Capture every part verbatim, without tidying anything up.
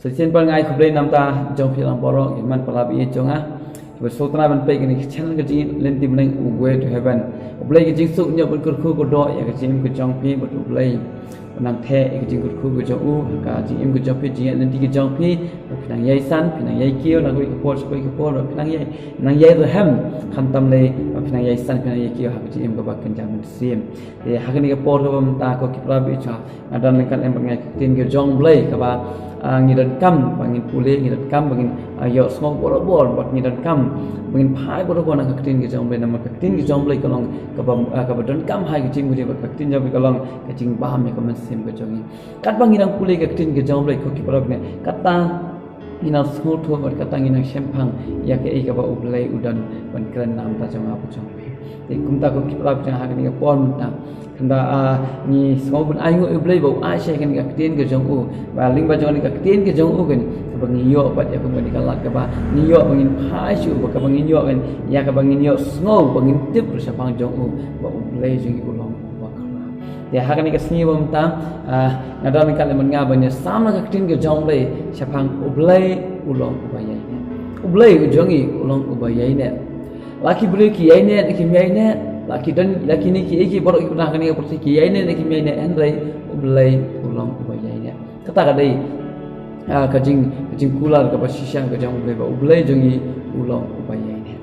Sa shisien pat nga ai khublei namar jong phi lang baroh ki hynmen ki para baieit jong nga kiba sngewtynnat ban peit kane ka channel ka jingïaid lynti bneng U Way to Heaven. U Blei ka jingsuk un ïoh ban kyrkhu kyrdoh ïa ka jingim ka jong phi bad U Blei un nang theh ïa ka jingkyrkhu ka jong u ha ka jingim ka jong phi, jingïaid lynti ka jong phi. Ba phi nang ïai san, phi nang ïai kiew na kawei ka por sha kawei ka por, ba phi nang ïai, nang ïai rhem, khamtam lei ba phi nang ïai san, phi nang ïai kiew ha ka jingim kaba kynja mynsiem. Te ha kane ka por kaba mynta ko ki para baieit jong nga, nga don ryngkat lem bad nga ïa ka ktien ka jong U Blei kaba, ah, ngi donkam ba ngin pule, ngi donkam ba ngin, ah, ïohsngew barabor, bad ngi donkam ba ngin phai barabor na ka ktien ka jong U Blei, namar ka ktien ka jong U Blei ka long kaba, ah, kaba donkam ha ka jingim ka jong phi, bad ka ktien jong U Blei ka long ka jingbam ïa ka mynsiem ka jong ngi. Katba ngi nang pule ka ktien ka jong U Blei ko ki para baieit, kata ngi nang sngewthuh bad kata ngi nang shemphang ïa kaei kaba U Blei u don ban kren namar jong nga bad jong phi. Te kumta ko ki para baieit jong nga, ha kane ka por mynta, kumta, ah, ngi sngew ban ainguh ïa U Blei ba u ai sha kane ka ktien ka jong u, ba lyngba jong kane ka ktien ka jong u kan, kaba ngi ïoh bad ïa kane ka lad kaba ngi ïoh ba ngin phai sha u, ba kaba ngin ïoh kan, ïa kaba ngin ïohsngew ba ngin tip ruh shaphang jong u ba U Blei jong ngi u long uba khraw. Te ha kane ka sngi ba mynta, ah, nga don ryngkat lem bad nga ban ïasam na ka ktien ka jong U Blei shaphang U Blei u long uba ïaineh. U Blei u jong ngi u long uba ïaineh. La ki briew ki ïaineh ne kim ïaineh, la ki don, la kine kiei kiei baroh kiba don ha kane ka pyrthei ki ïaineh ne kim ïaineh, hynrei U Blei u long uba ïaineh. Kata ka dei, ah, ka jing, ka jingkular kaba shisha ka jong U Blei ba U Blei jong ngi u long uba ïaineh.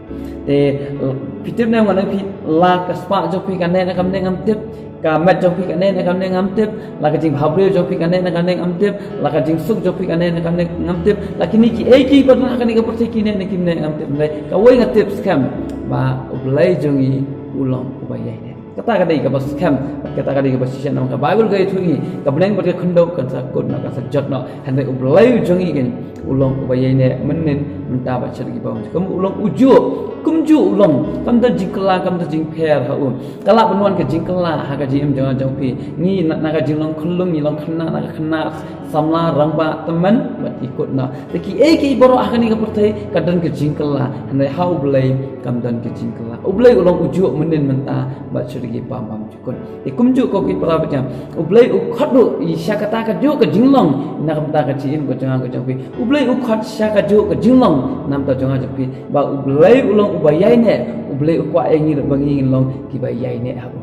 Te, eh, phi tip ne em, nga ong ïa phi, la ka spah jong phi ka neh ne kam neh ngam tip, ka met jong phi ka neh ne kam neh ngam tip, la ka jingbhabriew jong phi ka neh ne kam neh ngam tip, la ka jingsuk jong phi ka neh ne kam neh ngam tip, la kine kiei kiei ba don ha kane ka pyrthei ki neh ne kim neh ngam tip, hynrei kawei nga tip skhem ba U Blei jong ngi u long uba ïaineh. Kata ka dei kaba skhem, kata ka dei kaba shisha namar ka Baibl ka ïathuh ïa ngi, ka bneng bad ka khyndew kan sa kut noh, kan sa jot noh, hynrei U Blei u jong ngi kan u long uba ïaineh mynnin mynta bad shaduh ki bymjukut. Kumba u long ujuh, kumjuh u long, kam don jingkylla, kam don jingpher ha u. Ka lah ban wan ka jingkylla ha ka jingim jong nga jong phi. Ngi na, na ka jinglong khyllung ngi long khynnah, na ka khynnah samla, rangbah, tymmen bad ki kut noh. Te kiei kiei baroh ha kane ka pyrthei ka don ka jingkylla, hynrei ha U Blei kam don ka jingkylla. U Blei u long ujuh mynnin mynta bad shaduh ki bym, bymjukut. Te kumjuh ko ki para bangeit, U Blei u khot ruh ïa sha kata kajuh ka jinglong na ka bynta ka jingim ka jong nga ka jong phi. U Blei u khot sha kajuh ka jinglong na ka bynta jong nga jong phi. Ba U Blei u long uba ïaineh, U Blei u kwah ïa ngi ruh ba ngin long kiba ïaineh ha u.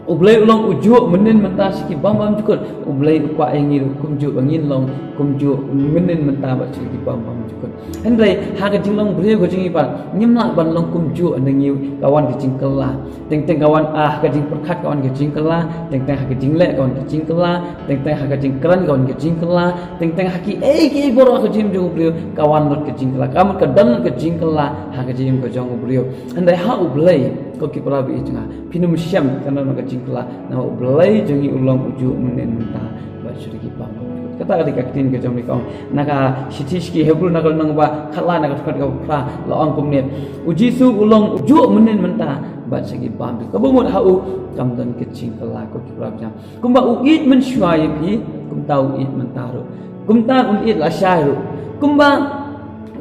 U Blei u long ujuh mynnin mynta sha ki bym, bymjukut. U Blei u kwah ïa ngi ruh kumjuh ba ngin long kumjuh mynnin mynta bad sha ki bym, bymjukut. Hynrei ha ka jinglong briew ka jong ngi pat ngim lah ban long kumjuh, hynrei ka wan ka jingkylla. Teng teng ka wan, ah, ha ka jingpyrkhat ka wan ka jingkylla, teng teng ha ka jingleh ka wan ka jingkylla, teng teng ha ka jingkren ka wan ka jingkylla, teng teng ha kiei kiei baroh ha ka jingim jong u briew ka wan lut ka jingkylla. Ka mut ka don lut ka jingkylla ha ka jingim ka jong u briew. Hynrei ha U Blei ko ki para bangeit jong nga, phin ym shym, kan don ka jingkylla, namar U Blei jong ngi u long ujuh mynnin mynta bad shaduh ki bym. Kata ka dei ka ktien ka jong U Blei ka ong na ka shithi sha ki Hebru na ka lynnong ba khatlai na ka dkhot kaba phra, la ong kumne: U Jisu u long ujuh mynnin mynta bad sha ki bym. Kaba mut ha u kam don ka jingkylla ko ki para bangeit. Kumba u ïeit mynshuwa ïa phi, kumta u ïeit mynta ruh. Kumta un ïeit lashai ruh. Kumba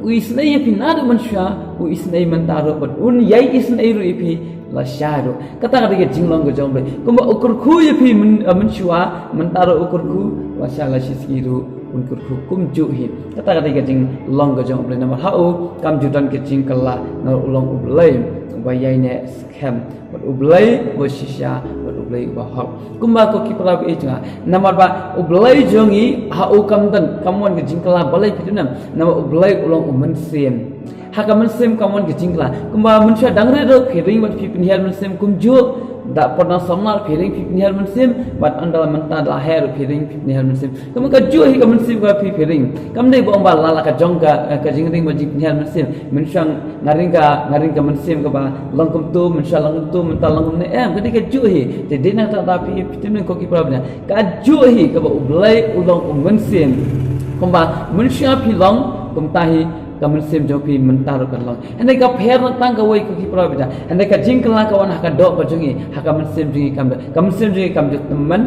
u isynei ïa phi naduh mynshuwa, u isynei mynta ruh, bad un ïai isynei ruh ïa phi lashai ruh. Kata ka dei ka jinglong ka jong U Blei. Kumba u kyrkhu ïa phi myn-, eh, mynshuwa, mynta ruh u kyrkhu, lashai lashisngi ruh un kyrkhu kumjuh hi. Kata ka dei ka jinglong ka jong U Blei, namar ha u kam ju don ka jingkylla, namar u long U Blei uba ïaineh skhem, bad U Blei uba shisha, bad U Blei uba hok. Kumba ko ki para bangeit jong nga, namar ba U Blei jong ngi ha u kam don, kam wan ka jingkylla, balei phi tip ne em? Namar U Blei u long u mynsiem. Ha ka mynsiem kam wan ka jingkylla. Kumba mynshuwa dang rit ruh phi ring bad phi pynhiar mynsiem kumjuh, da por dang samla phi ring phi pynhiar mynsiem, bad ynda la mynta da la heh ruh phi ring phi pynhiar mynsiem. Kumba kajuh hi ka mynsiem kaba phi, phi ring. Kam dei ba ong ba la, la ka jong ka, eh, ka jingring bad jingpynhiar mynsiem. Mynshuwa nga ring ka, nga ring ka mynsiem kaba long kumto, mynshuwa long kumto, mynta long kumne, em, ka dei kajuh hi. Te dei na kata da phi, phi tip ne em ko ki para bangeit, kajuh hi kaba U Blei u long u mynsiem. Kumba mynshuwa phi long, kumta hi ka mynsiem jong phi mynta ruh kan long. Hynrei ka pher na tang kawei ko ki para bangeit. Hynrei ka jingkylla ka wan ha ka doh ka jong ngi, ha ka mynsiem jong ngi kam don. Ka mynsiem jong ngi kam ju tymmen,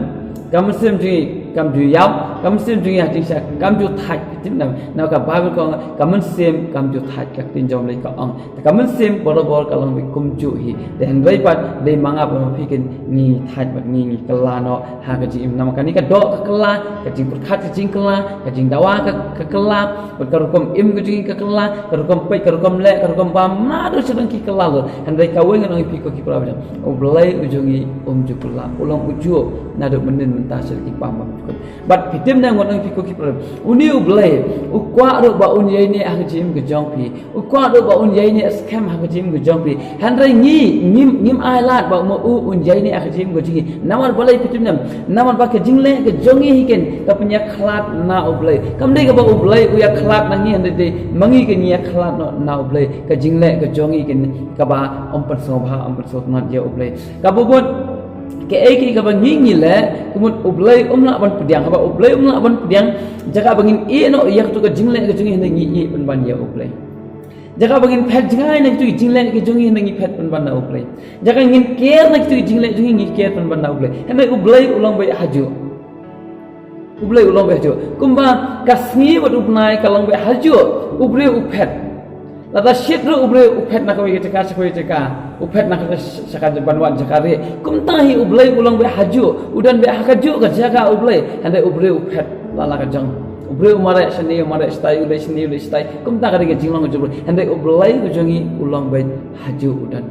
ka mynsiem jong ngi Kam ju ïap, ka mynsiem jong ngi ha jingshisha kam ju thait, ka tip ne em? Namar ka Baibl ka ong, ka mynsiem kam ju thait, ka ktien jong U Blei ka ong. Te ka mynsiem barabor ka long beit kumjuh hi. Te hynrei pat dei ma nga bad ma phi kin ngi thait bad ngi ngi kylla noh ha ka jingim. Namar kane ka doh ka kylla, ka jingpyrkhat ka jingkylla, ka jingdawa ka, ka kylla, bad ka rukom im ka jong ngi ka kylla, ka rukom peit, ka rukom leh, ka rukom bam, naduh shaduh ki kylla lut. Hynrei kawei ngan ong ïa phi ko ki para bangeit, U Blei u jong ngi um ju kylla, u long ujuh naduh mynnin mynta shaduh ki bam bam jukut. Bad phi tip ne em, ngan ong ïa phi ko ki para bangeit, une U Blei u kwah ruh ba un ïaineh ha ka jingim ka jong phi. U kwah ruh ba un ïaineh skhem ha ka jingim ka jong phi. Hynrei ngi ngim, ngim ailad ba ma u un ïaineh ha ka jingim ka jong ngi. Namar balei phi tip ne em? Namar ba ka jingleh ka jong ngi hi ken ka pynïakhlad na U Blei. Kam dei kaba U Blei u ïakhlad na ngi, hynrei dei ma ngi ken ngi ïakhlad noh na U Blei. Ka jingleh ka jong ngi ken kaba ym pynsngewbha, ym pynsngewtynnat ïa U Blei. Kaba mut kaei kaei kaba ngi ngi leh, ka mut U Blei um lah ban pdiang. Haba U Blei um lah ban pdiang, jaka ba ngin ïeh noh ïa katu ka jingleh ka jong ngi, hynrei ngi ïeh pynban ïa U Blei. Jaka ba ngin phet jngai na katu ka jingleh ka jong ngi, hynrei ngi phet pynban na U Blei. Jaka ngin ker na katu ka jingleh jong ngi, ngi ker pynban na U Blei. Hynrei U Blei u long beit hajuh. U Blei u long beit hajuh. Kumba ka sngi bad u bnai ka long beit hajuh, U Blei u phet. Lada shit ruh U Blei u phet na kawei ka jaka sha kawei ka jaka, u phet na kata sha ka ban wan jaka rieh. Kumta hi U Blei u long beit hajuh, u don beit ha kajuh ka jaka U Blei. Hynrei U Blei u phet la la ka jong. U Blei u mareh shane, u mareh shatai, u leh shane, u leh shatai. Kumta ka dei ka jinglong ka jong U Blei. Hynrei U Blei u jong ngi u long beit hajuh, u don.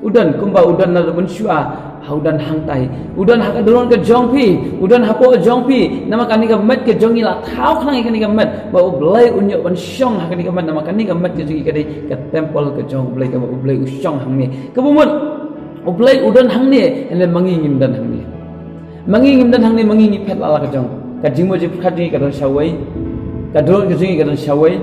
U don kumba u don naduh mynshuwa, ha u don hangtai. U don ha ka dohnud ka jong phi, u don hapoh jong phi. Namar kane ka met ka jong ngi la thaw khnang ïa kane ka met ba U Blei un ïoh ban shong ha kane ka met. Namar kane ka met ka jong ngi ka dei ka templ ka jong U Blei, kaba U Blei u shong hangne. Kaba mut U Blei u don hangne, hynrei ma ngi ngim don hangne. Ma ngi ngim don hangne, ma ngi ngi phet la la ka jong. Ka jingmut jingpyrkhat jong ngi ka don shawei. Ka dohnud ka jong ngi ka don shawei.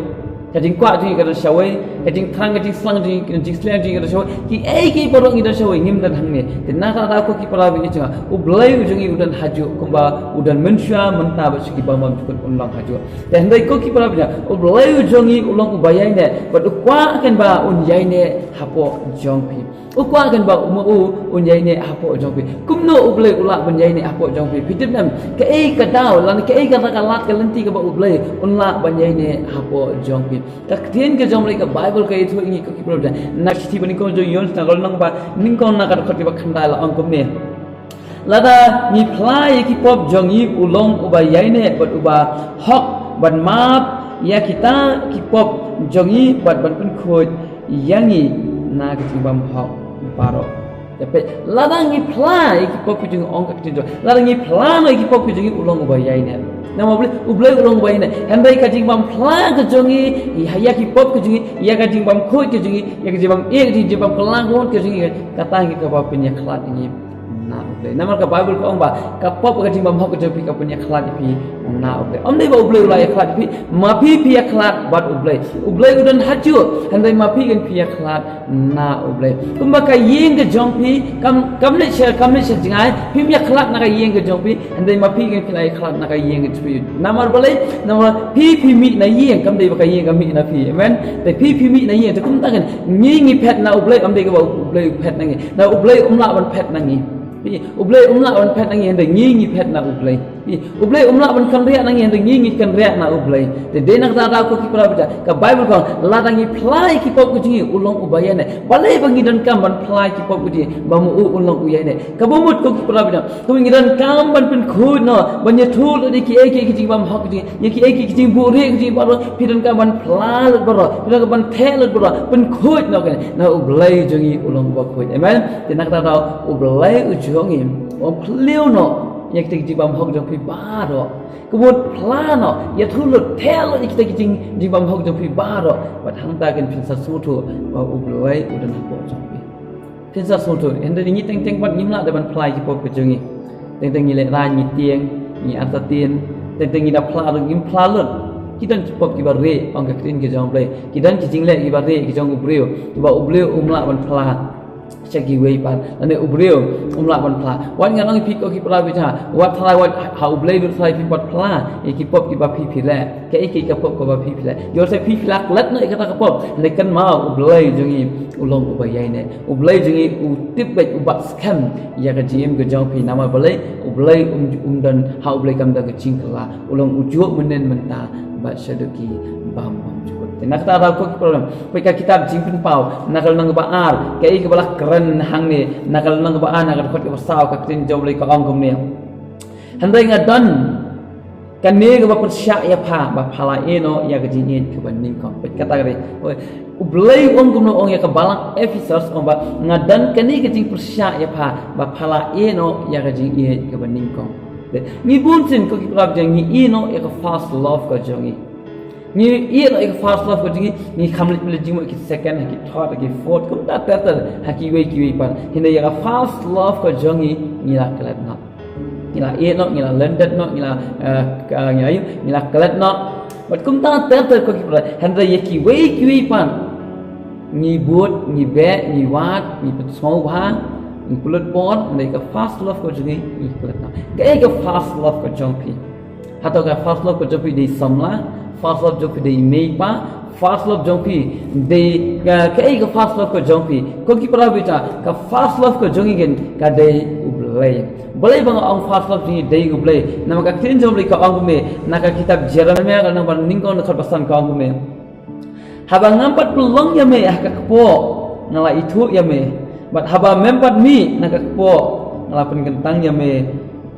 Ka jingkwah jong ngi ka don shawei. Ka jingthrang ka jingsliang jong ngi, ka jingslem jong ngi ka don shawei. Kiei kiei baroh ngi don shawei, ngim don hangne. Te na kata ka daw ko ki para bangeit jong nga, U Blei u jong ngi u don hajuh, kumba u don mynshuwa, mynta bad sha ki bym bam jukut un long hajuh. Te hynrei ko ki para bangeit jong nga, U Blei u jong ngi u long uba ïaineh, bad u kwah ken ba un ïaineh hapoh jong phi. U kwah ken ba ma u un ïaineh hapoh jong phi. Kumno U Blei u lah ban ïaineh hapoh jong phi? Phi tip ne em, kaei ka daw, lane kaei kata ka lad ka lynti kaba U Blei un lah ban ïaineh hapoh jong phi? Ka ktien ka jong U Blei ka Baibl ka ïathuh ïa ngi ko ki para bangeit jong nga. Na ka shithi ba nyngkong jong u Ïoannis, na ka lynnong ba nyngkong, na ka dkhot kaba khyndai la ong kumne. Lada ngi phla ïa ki pop jong ngi, u long uba ïaineh bad uba hok ban map ïa kita ki pop jong ngi bad ban pynkhuid ïa ngi na ka jingbymhok baroh. Ïa peit, lada ngi phla ïa ki pop ki jong ngi, ong ka ktien jong, lada ngi phla noh ïa ki pop ki jong ngi, u long uba ïaineh. Namar U Blei, U Blei u long uba ïaineh. Hynrei ka jingbymphla ka jong ngi ïa ki pop ki jong ngi, ïa ka jingbymkhuid ka jong ngi, ïa ka jingbym ïeit, ka jingbymkylla ka jong ngi, kata hi kaba pynïakhlad ïa ngi na U Blei. Namar ka Baibl ka ong ba ka pop, ka jingbymhok ka jong phi ka pynïakhlad ïa phi na U Blei. Ym dei ba U Blei u la ïakhlad ïa phi, ma phi phi ïakhlad bad U Blei. U Blei u don hajuh, hynrei ma phi kan phi ïakhlad na U Blei. Kumba ka ïing ka jong phi kam, kam leit sha, kam leit sha jngai, phim ïakhlad na ka ïing ka jong phi, hynrei ma phi kan phi la ïakhlad na ka ïing ka jong phi. Namar balei? Namar phi phi mih na ïing, kam dei ba ka ïing ka mih na phi. Amen. Te phi phi mih na ïing, te kumta kan ngi ngi phet na U Blei, ym dei kaba U Blei u phet na ngi. Na U Blei um lah ban phet na ngi. Phi, U Blei um lah ban phet na ngi, hynrei ngi ngi phet na U Blei. Phi, U Blei um lah ban kynriah na ngi, hynrei ngi ngi kynriah na U Blei. Te dei na kata ka daw ko ki para bangeit jong nga, ka Baibl ka ong, lada ngi phla ïa ki pop ka jong ngi, u long uba ïaineh. Balei ba ngi donkam ban phla ïa ki pop ka jong ngi, ba ma u un long u ïaineh? Kaba mut ko ki para bangeit jong nga, kaba ngi donkam ban pynkhuid noh, ban ïathuh lut ïa kiei kiei ki jingbymhok ka jong ngi, ïa kiei kiei ki jingbuhrieh ka jong ngi baroh, phi donkam ban phla lut baroh, phi donkam ban theh lut baroh, pynkhuid noh kane. Na U Blei jong ngi u long uba khuid. Amen. Te na kata ka daw U Blei u jong ngi um phylliew noh ïa kita ki jingbymhok jong phi baroh. Kaba mut phla noh, ïathuh lut, theh lut ïa kita ki jing, jingbymhok jong phi baroh. Bad hangta kan phin sa sngewthuh ba U Blei u don hapoh jong phi. Phin sa sngewthuh, hynrei ngi teng teng pat ngim lah de ban phla ïa ki pop ka jong ngi. Teng teng ngi lehraiñ, ngi tieng, ngi artatien, teng teng ngi da phla ruh ngim phla lut. Ki don ki pop kiba rieh, ong ka ktien ka jong U Blei. Ki don ki jingleh kiba rieh ki jong u briew, kiba U Blei um lah ban phla sha kiwei pat, lane u briew um lah ban phla. Wat ngan ong ïa phi ko ki para bangeit jong nga, wat tharai wat ha U Blei lut tharai phim pat phla ïa ki pop kiba phi phi leh. Kaei kaei ka pop kaba phi phi la, ïoh sa phi phi la klet noh ïa kata ka pop. Hynrei kynmaw, U Blei jong ngi u long uba ïaineh. U Blei jong ngi u tip beit, u bat skhem ïa ka jingim ka jong phi. Namar balei? U Blei um, um don ha U Blei kam don ka jingkylla. U long ujuh mynnin mynta bad shaduh ki bymjukut. Te na kata ka daw ko ki para, peit ka kitab Jingpynpaw na ka lynnong kaba ar, kaei kaba la kren hangne, na ka lynnong kaba ar, na ka dkhot kaba saw, ka ktien jong U Blei ka ong kumne: Hynrei nga don kane kaba pyrshah ïa pha, ba pha la ïeh noh ïa ka jingïeit kaba nyngkong. Peit kata ka dei. U Blei u ong kumno, u ong ïa ka balang Ephesus, u ong ba nga don kane ka jingpyrshah ïa pha, ba pha la ïeh noh ïa ka jingïeit kaba nyngkong. Te ngi bun sien ko ki para, ngi ïeh noh ïa ka first love ka jong ngi. Ngi ïeh noh ïa ka first love ka jong ngi, ngi kham leit pynleit jingmut ki second, ha ki third, ha ki fourth, kumta ter ter, ha kiwei kiwei pat. Hynrei ïa ka first love ka jong ngi, ngi la klet noh. Ngi la ïeh noh, ngi la lyndet noh, ngi la, eh, ka, ngi la, ngi la klet noh. Bad kumta ter ter ko ki para, hynrei ïa kiwei kiwei pat ngi bud, ngi beh, ngi wad, ngi pynsngewbha, ngi pynlut por, hynrei ka first love ka jong ngi, ngi klet noh. Kaei ka first love ka jong phi? Hato ka first love ka jong phi dei samla? First love jong phi dei mei pa? First love jong phi dei, eh, kaei ka first love ka jong phi? Ko ki para bangeit, ka first love ka jong ngi ken ka dei U Blei. Balei ba nga ong first love jong ngi dei U Blei? Namar ka ktien jong U Blei ka ong kumne, na ka kitab Jeremiah ka lynnong ba nyngkong, na ka dkhot ba san ka ong kumne: Haba ngam pat pynlong ïa me ha ka kpoh, nga la ithuh ïa me. Bad haba mem pat mih na ka kpoh, nga la pynkyntang ïa me,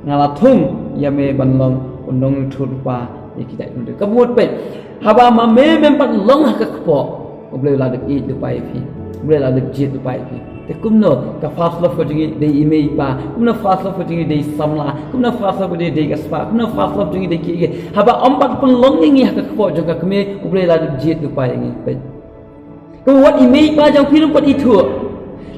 nga la thung ïa me ban long u nongïathuhlypa ïa ki jaitbynriew. Ka mut, peit, haba ma me mem pat long ha ka kpoh, U Blei u la dep ïeit duwai ïa phi. U Blei u la dep jied duwai ïa phi. Te kumno ka first love ka jong ngi dei i mei i pa? Kumno first love ka jong ngi dei samla? Kumno first love ka jong ngi dei ka spah? Kumno first love jong ngi dei kiei kiei? Haba ym pat pynlong ïa ngi ha ka kpoh jong ka kmie, U Blei u la dep jied duwai ïa ngi. Peit. Ka mut i mei i pa jong phi ruh ym pat ithuh.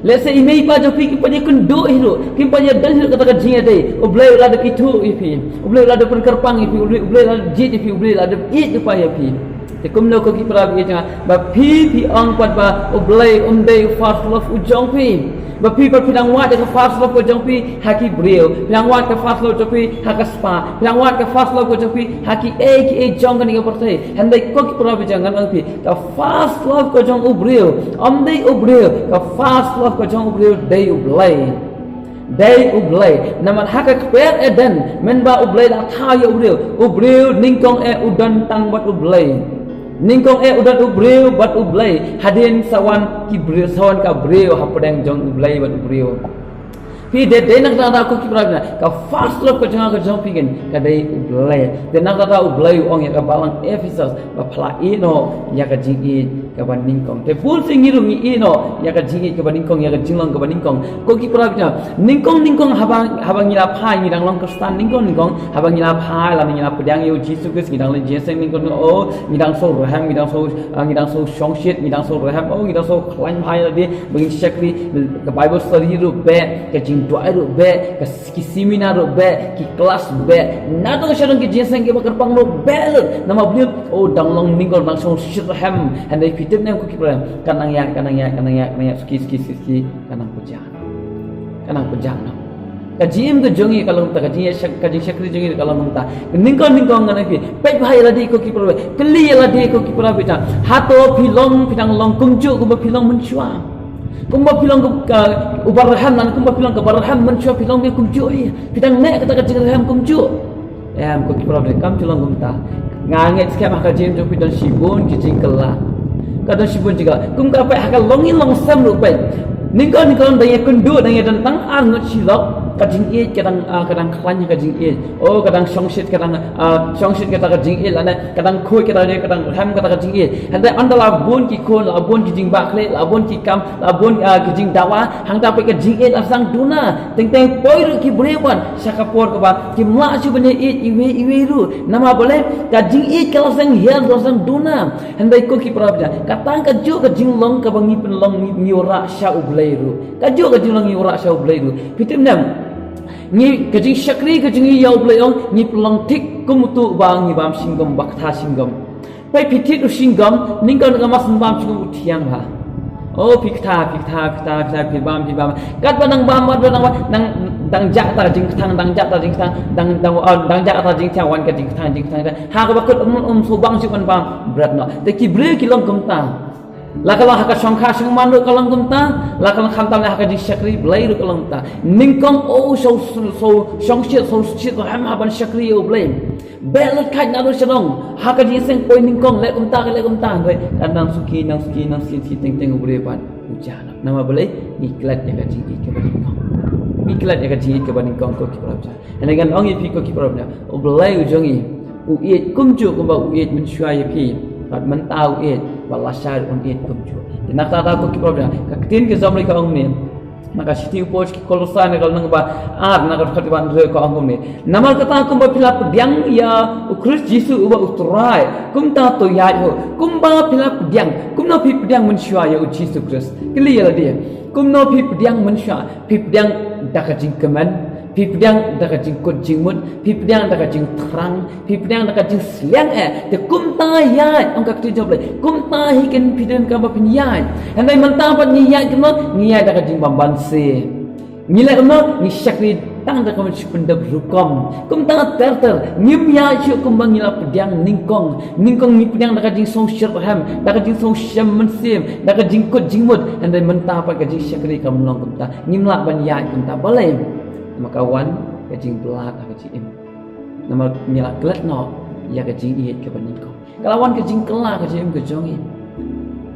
Lehse i mei i pa jong phi kim pat ïakynduh hi ruh, kim pat ïadon hi ruh kata ka jingïadei. U Blei u la dep ithuh ïa phi. U Blei u la dep pynkyrpang ïa phi. U Blei, U Blei u la dep jied ïa phi. U Blei u la dep ïeit duwai ïa phi. Te kumno ko ki para bangeit, ba phi phi ong pat ba U Blei um dei u first love u jong phi? Ba phi pat phi dang wad ïa ka first love ka jong phi ha ki briew, phi dang wad ka first love jong phi ha ka spah, phi dang wad ka first love ka jong phi ha kiei kiei jong kane ka pyrthei. Hynrei ko ki para bangeit, ngan ong ïa phi, ka first love ka jong u briew ym dei u briew, ka first love ka jong u briew dei U Blei. Dei U Blei. Namar ha ka kper Eden, mynba U Blei u la thaw ïa u briew, u briew nyngkong eh u don tang bad U Blei. Nyngkong eh u don u briew bad U Blei. Hadien sa wan ki briew, sa wan ka briew hapdeng jong U Blei bad u briew. Phi, dei, dei na kata ka daw ko ki para bangeit, ka first love ka jong nga ka jong phi ken ka dei U Blei. Dei na kata ka daw U Blei u ong ïa ka balang Ephesus ba pha la ïeh noh ïa ka jingïeit kaba nyngkong. Te bun sien ngi ruh ngi ïeh noh ïa ka jingïeit kaba nyngkong, ïa ka jinglong kaba nyngkong. Ko ki para bangeit, nyngkong nyngkong haba, haba ngi la phai, ngi dang long Khristan, nyngkong nyngkong haba ngi la phai lane ngi la pdiang ïa U Jisu Khrist, ngi dang leit jingïaseng nyngkong, oh, ngi dang sngew rhem, ngi dang sngew, ah, ngi dang sngew shongshit, ngi dang sngew rhem, oh, ngi dang sngew khlaiñ bha ïa lade ba ngin shakri. Ka Bible study ruh beh, ka jingduwai ruh beh, ka s-, ki seminar ruh beh, ki klas beh. Naduh sha don ki jingïaseng kiba kyrpang ruh beh lut. Namar balei? Oh, dang long nyngkong, dang sngew shit rhem. Hynrei phi tip ne em ko ki para, kan nang ïaid, kan nang ïaid, kan nang ïaid, kan nang ïaid suki suki suki suki, kan nang pynjah. Kan nang pynjah noh. Ka jingim ka jong ngi ka long kumta, ka jingïashak-, ka jingshakri jong ngi ka long kumta. Nyngkong nyngkong ngan ong ïa phi, peit bha ïa lade ko ki para, kylli ïa lade ko ki para bangeit, hato phi long, phi dang long kumjuh kumba phi long mynshuwa? Kumba phi long ka, ka, uba rhem, lane kumba phi long kaba rhem mynshuwa, phi long beit kumjuh hi? Phi dang neh kata ka jingrhem kumjuh? Em, ko ki para bangeit, kam ju long kumta. Nga ngeit skhem ha ka jingim jong phi don shibun ki jingkylla. Ka don shibun jingkylla. Kum ka, peit, ha ka longïing longsem ruh, peit, nyngkong nyngkong dang ïakynduh, dang ïadon tang ar ngut shi lok, ka jingïeit ka dang, ah, ka dang khlaiñ ka jingïeit. Oh, ka dang shongshit, ka dang, ah, shongshit kata ka jingïeit, lane ka dang khuid kata ka jingïeit, ka dang rhem kata ka jingïeit. Hynrei ynda la bun ki khun, la bun ki jingbakla, la bun ki kam, la bun, ah, ki jingdawa, hangta peit ka jingïeit la sdang duna. Teng teng poi ruh ki briew pat sha ka por kaba kim lah shuh ban ïaieit iwei iwei ruh. Namar balei? Ka jingïeit ka la sdang hiar, la sdang duna. Hynrei ko ki para bangeit, kata kajuh ka jinglong kaba ngi pynlong ngi, ngi wanrah sha U Blei ruh. Kajuh ka jinglong ngi wanrah sha U Blei ruh. Phi tip ne em? Ngi, ka jingshakri ka jong ngi ïa U Blei, ong, ngi pynlong thik kum utu uba ngi bam shinggum, ba ktha shinggum. Peit, phi thied u shinggum, nyngkong nyngkong mas bam shinggum u thiang bha. Oh, phi ktha, phi ktha, phi ktha, phi ktha, phi bam, phi bam. Katba nang bam, katba nang bam, nang, Dang jah ta jingkthang, dang jah ta jingkthang, dang, dang, oh, dang jah ta jingkthang, wan ka jingkthang, jingkthang, jingkthang. Ha kaba kut um, um, shu bang shu ban bam bret noh. Te ki briew ki long kumta. La ka long ha ka shongkha shongman ruh ka long kumta. La ka long khamtam ha ka jingshakri Blei ruh ka long kumta. Nyngkong, oh, shu, shu, shu, shongshit, shu shit, ha ban shakri ïa U Blei. Beh lut khat na ruh shalong. Ha ka jingseng poi nyngkong, leh kumta, leh kumta. Hynrei, kan nang suki, nang suki, nang suki, suki, teng, teng, U Blei pat u jah. Namar balei? Ngi klet ïa ka jingïeit kaba nyngkong. Ngi klet ïa ka jingïeit kaba nyngkong, ko ki para bangeit. Hynrei ngan ong ïa phi, ko ki para bangeit, U Blei u jong ngi u ïeit kumjuh kumba u ïeit mynshuwa ïa phi. Bad mynta u ïeit, bad lashai un ïeit kumjuh. Te na kata, ko ki para bangeit, ka ktien ka jong U Blei ka ong ne. Na ka shithi u Paul sha ki Kolosai, na ka lynnong ba ar, na ka dkhot ba hynriew, ka ong kumne. Namar kata, kumba phi la pdiang ïa u Khrist Jisu uba u Trai, kumta to ïaid ho. Kumba phi la pdiang, kumno phi pdiang mynshuwa ïa u Jisu Khrist? Kylli ïa lade. Kumno phi pdiang mynshuwa? Phi pdiang da ka jingkmen, phi pdiang da ka jingkut jingmut, phi pdiang da ka jingthrang, phi pdiang da ka jingsliang eh. Te kumta ïaid, ong ka ktien jong U Blei. Kumta hi kin phi donkam ba phin ïaid. Hynrei mynta pat ngi ïaid kumno? Ngi ïaid da ka jingbymbanse. Ngi leh kumno? Ngi shakri tang da ka mynsiem pyndep rukom. Kumta ter ter, ngim ïaid shuh kumba ngi la pdiang nyngkong. Nyngkong ngi pdiang da ka jingsngewsih rhem, da ka jingsngewsih mynsiem, da ka jingkut jingmut. Hynrei mynta pat ka jingshakri kam long kumta. Ngim lah ban ïaid kumta. Balei? Namar ka wan ka jingbylla ha ka jingim. Namar ngi la klet noh ïa ka jingïeit kaba nyngkong. Ka la wan ka jingkylla ha ka jingim ka jong ngi.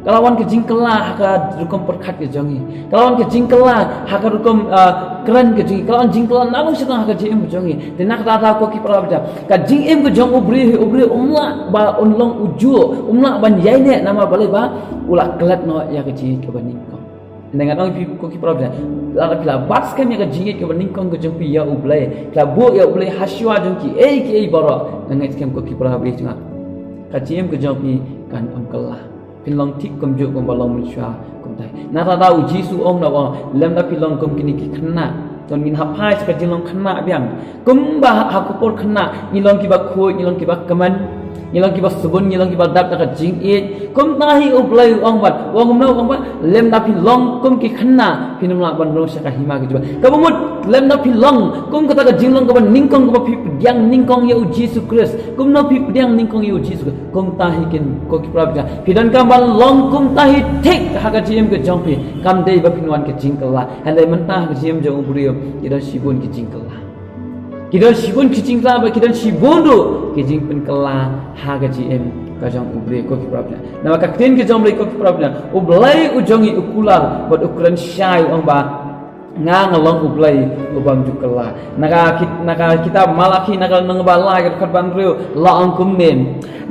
Ka la wan ka jingkylla ha ka rukom pyrkhat ka jong ngi. Ka la wan ka jingkylla ha ka rukom, ah, kren ka jong ngi. Ka la wan jingkylla na long shatang ha ka jingim ka jong ngi. Te na kata, ko ki para bangeit, ka jingim ka jong u briew, u briew um lah ba un long ujuh, um lah ban ïaineh, namar balei? Ba u la klet noh ïa ka jingïeit kaba nyngkong. Ngan ong ïa phi, ko ki para bangeit, lada phi la bat skhem ïa ka jingïeit kaba nyngkong ka jong phi ïa U Blei, phi la buh ïa U Blei ha shuwa jong kiei kiei baroh, ngan ong skhem, ko ki para bangeit, ka jingim ka jong phi kan ym kylla. Phin long thik kumjuh kumba long mynshuwa kumta. Na kata u Jisu u ong noh, lymda phi long kum kine ki khynnah, to ngin hap phai sha ka jinglong khynnah biang. Kumba ha ka por khynnah ngi long kiba khuid, ngi long kiba kmen, ngi long kiba sbun, ngi long kiba dap da ka jingïeit. Kumta hi U Blei u ong pat, u ong kumno, u ong pat, lymda phi long kum ki khynnah, phin ym lah ban rung sha ka hima ka jubab. Kaba mut, lymda phi long kum kata ka jinglong kaba nyngkong kaba phi pdiang nyngkong ïa u Jisu Khrist. Kumno phi pdiang nyngkong ïa u Jisu Khrist? Kumta hi kin, ko ki para bangeit, phi donkam ban long kumta hi thik ha ka jingim ka jong phi. Kam dei ba phin wan ka jingkylla. Hynrei mynta ha ka jingim jong u briew ki don shibun ki jingkylla. Ki don shibun ki jingkylla, bad ki don shibun ruh ki jingpynkylla ha ka jingim ka jong u briew, ko ki para bangeit. Namar ka ktien ka jong U Blei, ko ki para bangeit, U Blei u jong ngi u kular bad u kren shai, u ong ba nga nga long U Blei u bym ju kylla. Na ka ki-, na ka kitab Malakhi, na ka lynnong ba lai, ka dkhot ba hynriew, la ong kumne.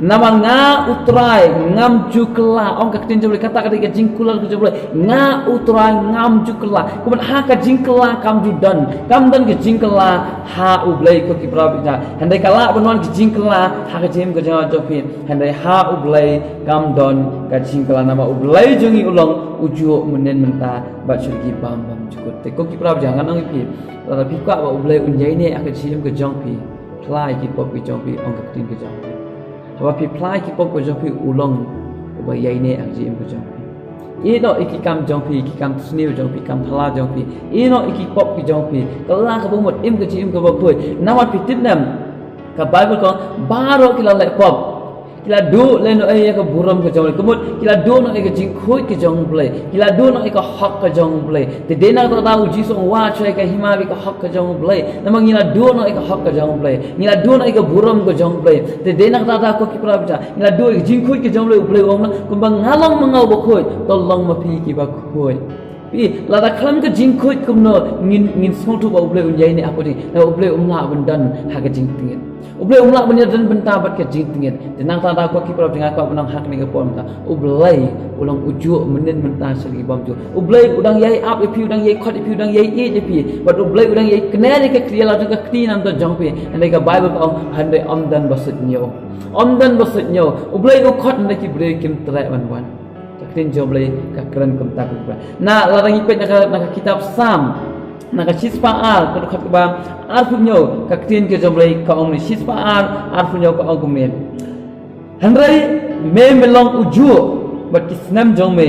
Namar nga U Trai ngam ju kylla, ong ka ktien jong U Blei, kata ka dei ka jingkular ka jong U Blei. Nga U Trai ngam ju kylla. Kumta ha ka jingkylla kam ju don, kam don ka jingkylla ha U Blei, ko ki para bangeit. Hynrei ka lah ban wan ka jingkylla ha ka jingim ka jong phi. Hynrei ha U Blei kam don ka jingkylla, namar U Blei jong ngi u long ujuh mynnin mynta bad sha ki bymjukut. Te ko ki para bangeit, ngan ong ïa phi, lada phi kwah ba U Blei un ïaineh ha ka jingim ka jong phi, phla ïa ki pop ka jong phi, ong ka ktien ka jong phi. Haba phi phla ïa ki pop ka jong phi, u long uba ïaineh ha ka jingim ka jong phi. Ïehnoh ïa ki kam jong phi, ki kam sniew jong phi, kam phylla jong phi. Ïehnoh ïa ki pop ki jong phi. Kylla kaba mut, im ka jingim kaba khuid. Namar phi tip ne em, ka Baibl ka ong, baroh ki la leh pop, ki la duh lehnohei ïa ka burom ka jong U Blei. Ka mut, ki la duh noh ïa ka jingkhuid ka jong U Blei. Ki la duh noh ïa ka hok ka jong U Blei. Te dei na kata u Jisu u ong, wad shuwa ïa ka hima bad ka hok ka jong U Blei. Namar ngi la duh noh ïa ka hok ka jong U Blei. Ngi la duh noh ïa ka burom ka jong U Blei. Te dei na kata, ko ki para bangeit, ngi la duh ïa ka jingkhuid ka jong U Blei. U Blei u ong, kumba nga long ma nga uba khuid, to long ma phi kiba khuid. Phi, lada khlem ka jingkhuid kumno ngin, ngin sngewthuh ba U Blei un ïaineh ha ka jingim. Namar U Blei um lah ban don ha ka jingtngit. U Blei um lah ban ïadon bynta bad ka jingtngit. Te nangta da, ko ki para bangeit, nga kwah ban ong ha kane ka por mynta, U Blei u long ujuh mynnin mynta sha ki bymjukut. U Blei u dang ïai ap ïa phi, u dang ïai khot ïa phi, u dang ïai ïeit ïa phi. Bad U Blei u dang ïai kner ïa ka khlieh la jong ka kti namar jong phi. Hynrei ka Baibl ka ong, hynrei ym don ba suidñiew. Ym don ba suidñiew. U Blei u khot, hynrei ki briew kim treh ban wan. Ka ktien jong U Blei ka kren kumta, kumta. Na, lada ngi peit na ka, na ka kitab Salm, na ka shispah ar, ka dkhot kaba arphew hynñiew, ka ktien ka jong U Blei ka ong kumne, shispah ar, arphew hynñiew, ka ong kumne. Hynrei me, me long ujuh bad ki snem jong me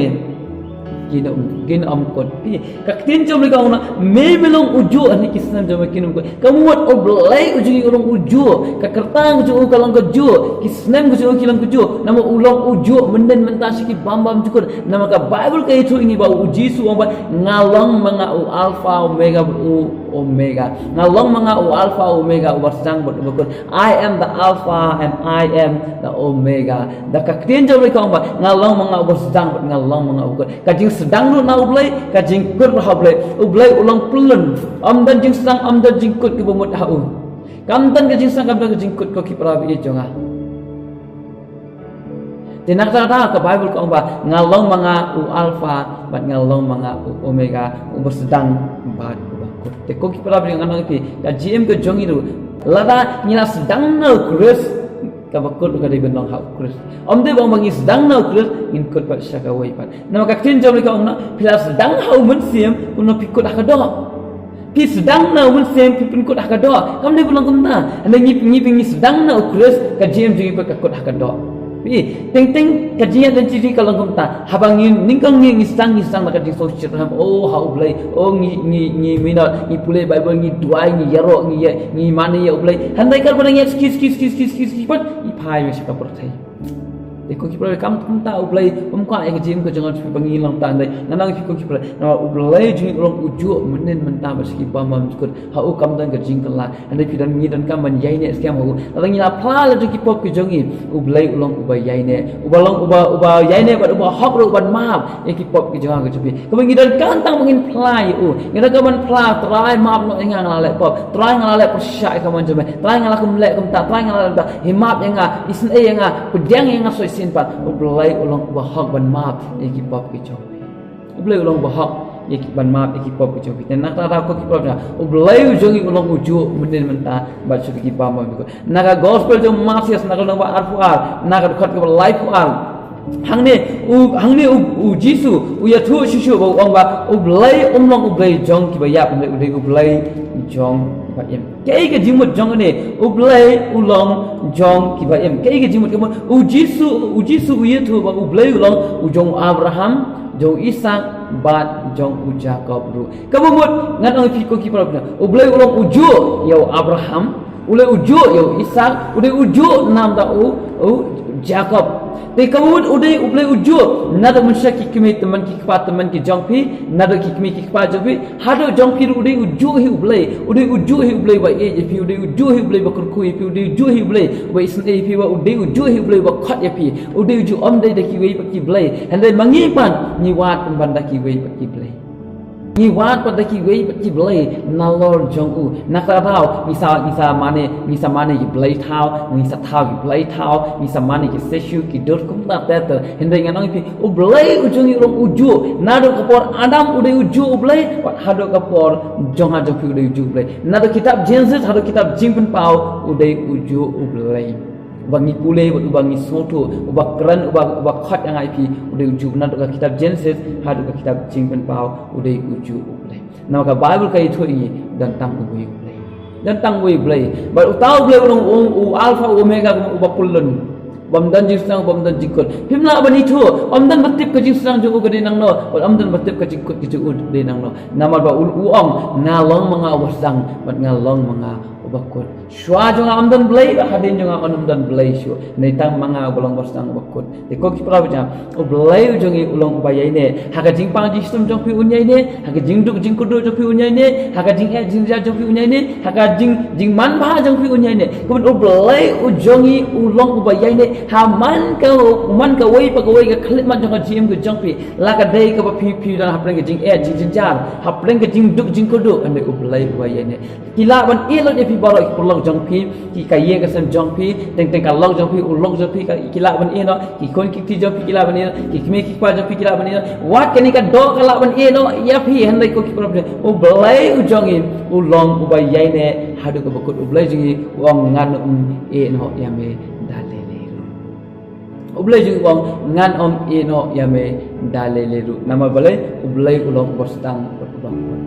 Kin ym, kin ym kut. Phi, ka ktien jong U Blei ka ong na, me me long ujuh ha ki snem jong me kin ym kut. Ka mut U Blei u jong ngi u long ujuh. Ka kyrteng jong u ka long ka juh. Ki snem jong u ki long ka juh. Namar u long ujuh mynnin mynta sha ki bym bam jukut. Namar ka Baibl ka ïathuh ïa ngi ba u Jisu u ong ba, nga long ma nga u Alpha Omega, u Omega. Nga long ma nga u Alpha Omega, uba sdang bad uba kut. I am the Alpha and I am the Omega. Da ka ktien jong U Blei ka ong ba, nga long ma nga uba sdang bad nga long ma nga uba kut. Ka jingsdang ruh na U Blei, ka jingkut ruh ha U Blei. U Blei u long pyllun. Ym don jingsdang, ym don jingkut kiba mut ha u. Kam don ka jingsdang, kam don ka jingkut, ko ki para baieit jong nga. Te na kata ka daw ka Baibl ka ong ba, nga long ma nga u Alpha bad nga long ma nga u Omega, uba sdang bad uba kut. Te ko ki para baieit, ngan ong ïa phi, ka jingim ka jong ngi ruh, lada ngi la sdang na U Khrist, kaba kut ka dei ban long ha U Khrist. Ym dei ba ong ba ngi sdang na U Khrist ngin kut pat sha kawei pat. Namar ka ktien jong U Blei ka ong na, phi la sdang ha U Mynsiem, kumno phi kut ha ka doh. Phi sdang na U Mynsiem, phi pynkut ha ka doh. Kam dei ba long kumta. Hynrei ngi, ngi, ngi sdang na U Khrist, ka jingim jong ngi pat ka kut ha ka doh. Phi, teng teng ka jingïaid lynti jong ngi ka long kumta. Haba ngi nyngkong ngi, ngi sdang, ngi sdang da ka jingsngewsih shitrhem. Oh, ha U Blei. Oh, ngi, ngi, ngi minot, ngi pule Baibl, ngi duwai, ngi ïaroh, ngi ïa, ngi mane ïa U Blei. Hynrei katba ngi ïaid ski, ski, ski, ski, ski, ski pat, ngi phai sha ka pyrthei. Te ko ki para, kam kumta U Blei um kwah ïa ka jingim ka jong ngi ba ngin long kumta. Hynrei ngan ong ïa phi ko ki para, namar U Blei jong ngi u long ujuh mynnin mynta bad sha ki bym bam jukut. Ha u kam don ka jingkylla. Hynrei phi don, ngi donkam ban ïaineh skhem ha u. Lada ngi la phla la jong ki pop ki jong ngi, U Blei u long uba ïaineh. Uba long uba, uba ïaineh bad uba hok ruh ban map ïa ki pop ki jong nga ki jong phi. Kaba ngi donkam tang ba ngin phla ïa u. Ngi donkam ban phla, Trai map noh ïa nga, nga la leh pop. Trai nga la leh pyrshah ïa ka mon jong me. Trai nga la kum leh kumta. Trai nga la leh kumta. Hi map ïa nga, isynei ïa nga, pdiang ïa nga shisien pat. U Blei u long uba hok ban map ïa ki pop ki jong phi. U Blei u long uba hok ïa ki ban map ïa ki pop ki jong phi. Te na kata ka daw ko ki para, U Blei u jong ngi u long ujuh mynnin mynta bad sha ki bym bam jukut. Na ka Gospel jong u Mathaios, na ka lynnong ba arphew ar, na ka dkhot kaba laiphew ar. Hangne u, hangne u, u Jisu u ïathuh shuh shuh ba u ong ba U Blei um long U Blei jong kiba ïap, hynrei u dei U Blei jong kiba im. Kaei ka jingmut jong kane, U Blei u long jong kiba im? Kaei ka jingmut, ka mut u Jisu, u Jisu u ïathuh ba U Blei u long u jong u Abraham, jong u Isak bad jong u Jakob ruh. Kaba mut ngan ong ïa phi ko ki para, U Blei u long ujuh ïa u Abraham, u long ujuh ïa u Isak, u dei ujuh namar u, u Jakob. Te kaba mut u dei U Blei ujuh, naduh mynshuwa ki kmie tymmen ki kpa tymmen ki jong phi, naduh ki kmie ki kpa jong phi, haduh jong phi ruh u dei ujuh hi U Blei, u dei ujuh hi U Blei ba ïeit ïa phi, u dei ujuh hi U Blei ba kyrkhu ïa phi, u dei ujuh hi U Blei ba isynei ïa phi, ba u dei ujuh hi U Blei ba khot ïa phi, u dei ujuh, ym dei da kiwei pat ki blei. Hynrei ma ngi pat ngi wad pynban da kiwei pat ki blei. Ngi wad pat da kiwei pat ki blei nalor jong u. Na kata ka daw ngi sa, ngi sa mane, ngi sa mane ki blei thaw, ngi sa thaw ki blei thaw, ngi sa mane ki statue ki dur kumta ter ter. Hynrei ngan ong ïa phi, U Blei u jong ngi u long ujuh. Naduh ka por Adam u dei ujuh U Blei, bad haduh ka por jong nga jong phi u dei ujuh U Blei. Naduh kitab Genesis haduh kitab Jingpynpaw u dei ujuh U Blei. Uba ngi pule bad uba ngi sngewthuh, uba kren, uba, uba khot ïa nga ïa phi, u dei ujuh. Naduh ka kitab Genesis haduh ka kitab Jingpynpaw u dei ujuh U Blei. Namar ka Baibl ka ïathuh ïa ngi, don tang uwei U Blei. Don tang uwei U Blei. Bad uta U Blei u long u, u Alpha, u Omega, uba pyllun. Bym don jingsdang, bym don jingkut. Phim lah ban ithuh, ym don ba tip ka jingsdang jong u ka dei nangno, bad ym don ba tip ka jingkut ka jong u dei nangno. Namar ba u, u ong, nga long ma nga uba sdang, bad nga long ma nga uba kut. Shuwa jong nga ym don blei, bad hadien jong nga ym don blei shuh. Hynrei tang ma nga uba long uba sdang uba kut. Te ko ki para bangeit, U Blei u jong ngi u long uba ïaineh. Ha ka jingpang jingshitom jong phi un ïaineh, ha ka jingduk jingkyrduh jong phi un ïaineh, ha ka jingeh jingjia jong phi un ïaineh, ha ka jing, jingmanbha jong phi un ïaineh. Kumno U Blei u jong ngi u long uba ïaineh. Ha man ka, man kawei pa kawei ka khyllipmat jong ka jingim ka jong phi. La ka dei kaba phi, phi don hapdeng ka jingeh jingjynjar, hapdeng ka jingduk jingkyrduh, hynrei U Blei uba ïaineh. Ki lah ban ïeh lut ïa phi baroh ki paralok jong phi, ki ka ïing ka sem jong phi, teng teng ka lok jong phi, u lok jong phi, ka, ki lah ban ïeh noh, ki khun ki kti jong phi ki lah ban ïeh noh, ki kmie ki kpa jong phi ki lah ban ïeh noh. Wat kane ka doh ka lah ban ïeh noh ïa phi, hynrei ko ki para bangeit, U Blei u jong ngi u long uba ïaineh haduh kaba kut. U Blei jong ngi u ong ngan ym ïeh noh ïa me da lei lei ruh. U Blei jong ngi u ong ngan ym ïeh noh ïa me da lei lei ruh. Namar balei? U Blei u long uba sdang bad uba kut.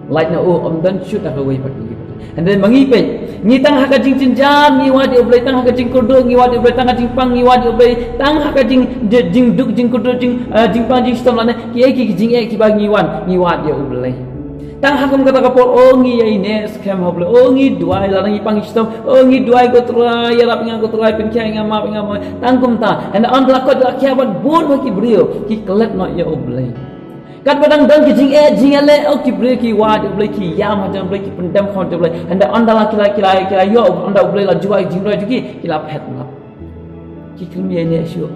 Lait na u ym don shuh da kawei pat kawei pat. Hynrei ma ngi peit, ngi tang ha ka jingjynjar ngi wad ïa U Blei, tang ha ka jingkyrduh ngi wad ïa U Blei, tang ha jingpang ngi wad ïa U Blei, tang ha ka jing, jing, jingduk, jingkyrduh, jing, eh, jingpang, jingstad lane kiei ki jingeh kiba ngi wan, ngi wad ïa U Blei. Tang ha kum kata ka por, o ngi ïaineh skhem ha U Blei, o ngi duwai, lada ngi pang ngi stad, o ngi duwai, ko Trai ïarap ïa nga, ko Trai pynkhiah ïa nga, map ïa nga, mo. Tang kumta, hynrei ynda la kot la khiah bad bun ba ki briew ki klet noh ïa U Blei. Katba dang don ki jingeh jingeh leh, o ki briew ki wad ïa U Blei, ki ïam ha jong U Blei, ki pyndem kham ha jong U Blei. Hynrei ynda la ki la, ki la, ki la ïoh, ynda U Blei la ju ai jingroi jong ki, ki la phet noh. Ki khlem ïaineh shuh.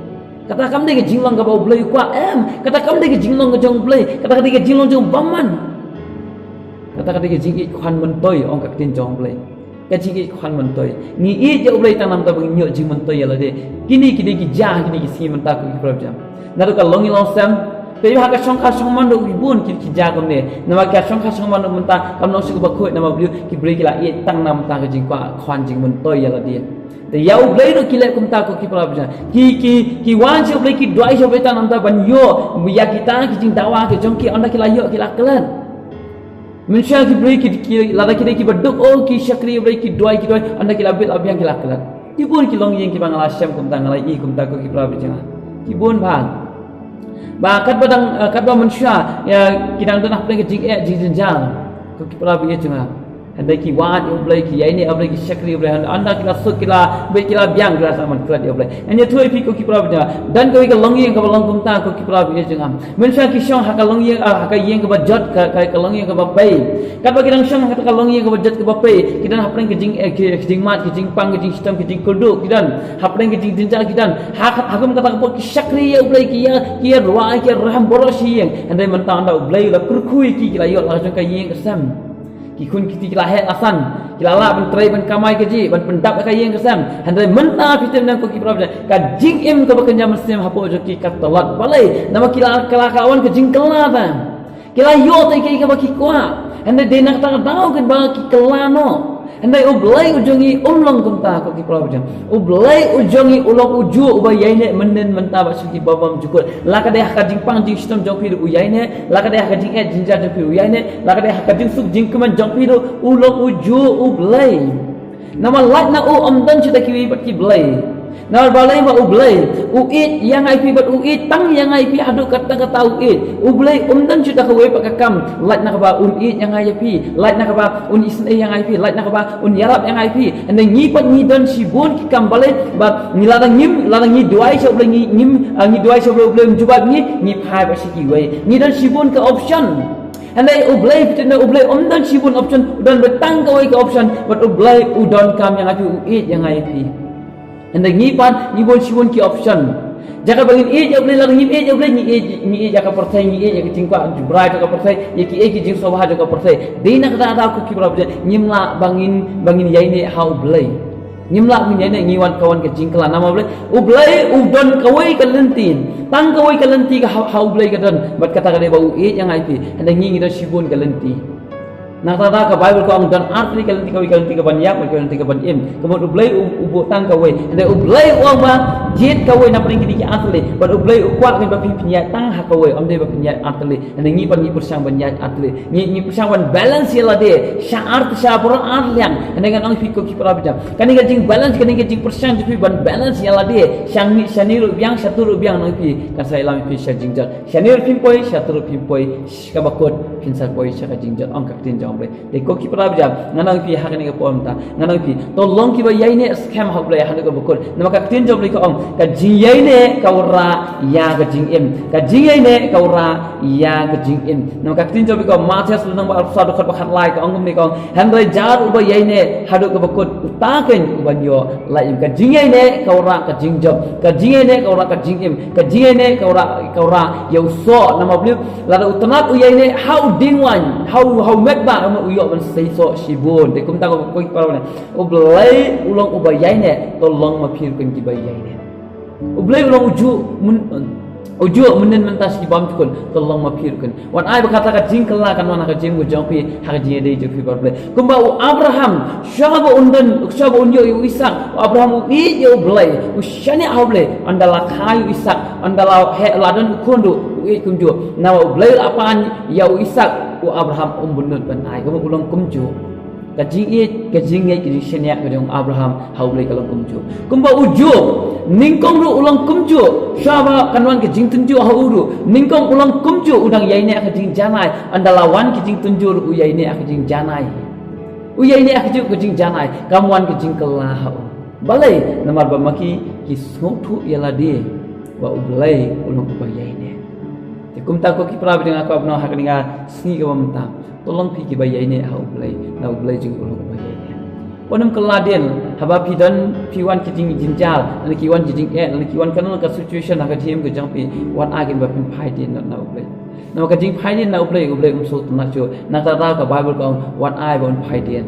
Kata kam dei ka jinglong kaba U Blei u kwah, em. Kata kam dei ka jinglong ka jong U Blei. Kata ka dei ka jinglong jong u bymman. Kata ka dei ka jingïeit khwan myntoi, ong ka ktien jong U Blei. Ka jingïeit khwan myntoi. Ngi ïeit ïa U Blei tang namar ba ngin ïoh jingmyntoi ïa lade. Kine ki dei ki jia, kine ki sngi mynta, ko ki para bangeit. Naduh ka longïing longsem, peit ba ha ka shongkha shongman ruh ki bun ki, ki jia kumne. Namar ka shongkha shongman ruh mynta kam long shuh kaba khuid, namar ba ki briew ki la ïeit tang namar ka jingkwah khwan jingmyntoi ïa lade. Te ïa U Blei ruh ki leh kumta, ko ki para bangeit. Ki, ki, ki wan sha U Blei, ki duwai sha U Blei tang namar ban ïoh ïa kita ki jingdawa ki jong ki, ynda ki la ïoh ki la klet. Mynshuwa ki briew ki, ki, lada ki dei kiba duk, o ki shakri U Blei, ki duwai, ki duwai, ynda ki la bit la biang ki la klet. Ki bun ki longïing kiba nga la shem kumta, nga la ïohi kumta, ko ki para bangeit. Ki bun bha. Ba katba dang, eh, katba mynshuwa, ïa, ki dang don hapdeng ka jingeh jingjynjar, ko ki para bangeit jong nga. Hynrei ki wad ïa U Blei, ki ïaineh ïa U Blei, ki shakri U Blei, hynrei ynda ki la suk, ki la bit, ki la biang, ki la sah ban klet ïa U Blei. Hynrei ïathuh ïa phi, ko ki para bangeit. Don kawei ka longïing kaba long kumta, ko ki para bangeit jong nga. Mynshuwa ki shong ha ka longïing, ah, ha ka ïing kaba jot, ka, ka, ka longïing kaba pei. Katba ki dang shong ha ka longïing kaba jot kaba pei, ki don hapdeng ka jing, eh, ki, ki jingmad, ki jingpang, ki jingshitom, ki jingkyrduh, ki don hapdeng ka jingjynjar, ki don ha, ha kum kata ka por ki shakri ïa U Blei, ki ïa, ki ïa rwai, ki ïa rhem baroh shi ïing. Hynrei mynta ynda U Blei u la kyrkhu ïa ki, ki la ïoh la ka jong ka ïing ka sem. Ki khun ki kti ki la heh la san, ki la lah ban trei ban kamai kajih, ban pyndap ïa ka ïing ka sem. Hynrei mynta phi tip ne em, ko ki para bangeit, ka jingim kaba kynja mynsiem hapoh jong ki ka tlot. Balei? Namar ki la, ka la, ka la wan ka jingkylla te. Ki la ïoh te ïa kaei kaba ki kwah. Hynrei dei na kata ka daw kaba ki kylla noh. Hynrei U Blei u jong ngi um long kumta, ko ki para bangeit. U Blei u jong ngi u long ujuh uba ïaineh mynhynnin mynta bad sha kiba bymjukut. La ka dei ha ka jingpang jingshitom jong phi ruh u ïaineh, la ka dei ha ka jingeh jingjynjar jong phi u ïaineh, la ka dei ha ka jingsuk jingkmen jong phi ruh u long ujuh U Blei. Namar lait na u ym don shuh da kiwei pat ki blei. Namar balei? Ba U Blei u ïeit ïa nga ïa phi bad u ïeit tang ïa nga ïa phi haduh katta katta u ïeit. U Blei um don shuh da kawei pat ka kam, lait na kaba un ïeit ïa nga ïa phi, lait na kaba un isynei ïa nga ïa phi, lait na kaba un ïarap ïa nga ïa phi. Hynrei ngi pat ngi don shibun ki kam, balei? Ba ngi lada ngim, lada ngi duwai sha U Blei ngi, ngim, ah, ngi duwai sha U Blei, U Blei um jubab ngi, ngi phai pat sha kiwei. Ngi don shibun ka option. Hynrei U Blei, phi tip ne em, U Blei um don shibun option, u don beit tang kawei ka option, bad U Blei u donkam ïa nga ïa phi, u ïeit ïa nga ïa phi. Hynrei ngi pat ngi bun shibun ki option. Jaka ba ngin ïeit ïa U Blei, lada ngim ïeit ïa U Blei, ngi ïeit, ngi ïeit ïa ka pyrthei, ngi ïeit ïa ka jingkwah jubab jong ka pyrthei, ïa kiei ki jingsngewbha jong ka pyrthei. Dei na kata ka daw, ko ki para bangeit, ngim lah ba ngin, ba ngin ïaineh ha U Blei. Ngim lah ngin ïaineh, ngi wan, ka wan ka jingkylla. Namar balei? U Blei u don kawei ka lynti. Tang kawei ka lynti ka ha, ha U Blei ka don. Bad kata ka dei ba u ïeit ïa nga ïa phi. Hynrei ngi ngi don shibun ka lynti. Na kata ka daw ka Baibl ka ong don artylli ka lynti, kawei ka lynti kaban ïap, kawei ka lynti kaban im. Ka mut U Blei u, u buh tang kawei. Hynrei U Blei u ong ba jied kawei na pdeng kine ki artylli. Bad U Blei u kwah ba phin, phin ïaid tang ha kawei. Ym dei ba phin ïaid artylli. Hynrei ngi pat ngi pyrshang ban ïaid artylli. Ngi, ngi pyrshang ban balance ïa lade sha ar, sha baroh ar liang. Hynrei ngan ong ïa phi, ko ki para bangeit, kane ka jingbalance, kane ka jingpyrshang jong phi ban balance ïa lade sha ngi, shane ruh biang, shatu ruh biang, ngan ong ïa phi, kan sa ïalam ïa phi sha jingjot. Shane ruh phim poi, shatu ruh phim poi, sha kaba kut phin sa poi sha ka jingjot, ong ka ktien jong U Blei. Te ko ki para bangeit, ngan ong ïa phi ha kane ka por mynta, ngan ong ïa phi, to long kiba ïaineh skhem ha U Blei haduh kaba kut. Namar ka ktien jong U Blei ka ong, ka jingïaineh ka wanrah ïa ka jingim. Ka jingïaineh ka wanrah ïa ka jingim. Namar ka ktien jong U Blei ka ong, Mathaios lynnong ba arphew saw, dkhot ba khatlai, ka ong kumne, ka ong, hynrei jar uba ïaineh haduh kaba kut, uta keiñ uban ïoh lait im. Ka jingïaineh ka wanrah ka jingjop. Ka jingïaineh ka wanrah ka jingim. Ka jingïaineh ka wanrah, ka wanrah ïa u soh. Namar balei? Lada u tnat u ïaineh ha u dieng waiñ, ha u, ha u met bah, u ïoh ban sei soh shibun. Te kumta, ko ki para bangeit, U Blei u long uba ïaineh, to long ma phi ruh keiñ kiba ïaineh. U Blei u long ujuh myn, ujuh mynhynnin mynta sha ki bymjukut, to long ma phi ruh keiñ. Wat ai ba kata ka jingkylla kan wan ha ka jingim ka jong phi, ha ka jingïadei jong phi bad U Blei. Kumba u Abraham, shwa ba un don, shwa ba un ïoh ïa u Isaak, u Abraham u ïeit ïa U Blei, u shaniah ha U Blei, ynda la kha ïa u Isaak, ynda la heh, la don u khun ruh, u ïeit kumjuh. Namar U Blei u la pan ïa u Isaak, u Abraham um bynnud ban ai, kumba u long kumjuh. Ka jingïeit, ka jingngeit, ka jingshaniah ka jong u Abraham ha U Blei ka long kumjuh. Kumba u Job, nyngkong ruh u long kumjuh. Shuwa ba kan wan ka jingtynjuh ha u ruh, nyngkong u long kumjuh, u dang ïaineh ka jingjanai. Ynda la wan ka jingtynjuh ruh u ïaineh ka jingjanai. U ïaineh ka jingjanai, kam wan ka jingkylla ha u. Balei? Namar ba ma ki, ki sngewthuh ïa lade ba U Blei u long uba ïaineh. Te kumta ko ki para bangeit, nga kwah ban ong ha kane ka sngi kaba mynta, to long phi kiba ïaineh ha U Blei, na U Blei jong ngi u long uba ïaineh. Wat nym kylla dien, haba phi don, phi wan ki jingjynjar, lane ki wan ki jingeh, lane ki wan kano ka situation ha ka jingim ka jong phi, wat ai kein ba phin phai dien na U Blei. Namar ka jingphai dien na U Blei, U Blei um sngewtynnat shuh. Na kata ka daw ka Baibl ka ong, wat ai ba un phai dien.